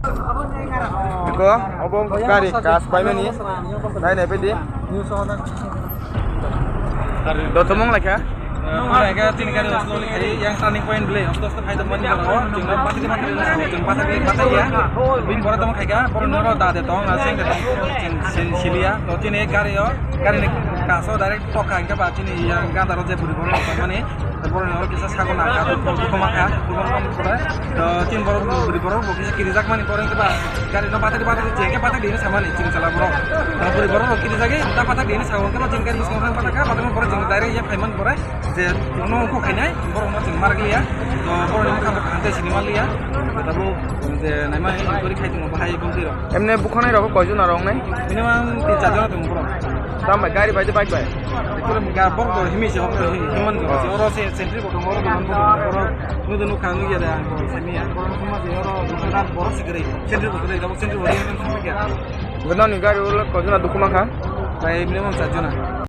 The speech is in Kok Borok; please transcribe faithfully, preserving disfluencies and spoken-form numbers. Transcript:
Iko, obo gari kas paimani. Nai nai pedi. Dotomong laikha. Nung hai ka tini gari oslo ni khai yang turning point bele oslo oslo khai tong mani boro chwng no pathak pathak le sao chwng pathak le pathak ya. Bin boro tong khai ka boro noro da de tong aseng de tong chwng sin silia to tini gari o gari ni kaso direct tok khai ka ba tini yang gada ro je buri boro tong mani boro noro kisa sago na ka to to ma kha to boro tong kore to tin boro buri boro bo kisa kiri jak mani boro ke ba gari no pathak pathak je ke pathak de samani chwng chala boro to buri boro kiri jagi ta pathak de sao ke ba chwng gari biskang pathak ka pathak boro chwng direct ya phaiman boro. Je no ko khainai borok no chwng mar liya to borok ni mokha bo kaham tei sini mar liya to tabuk je naima inquiry khai tong bahai bong tiro. Emne bukhanai rok koijon aro wngnai? Minimum tin char jon tong borok. Tam bai gari bai de bike bai? Ekdom ga borok do himi se hok himon do. Oh. Oro se sentry bo tong oro do borok nudu nukha nukya da ang borok sami ang borok suma se oro borok sikri sentry bo tong oro sentry bo tong oro. Gwnani gari ulo koijon dukhu mankha? Bai minimum char jon.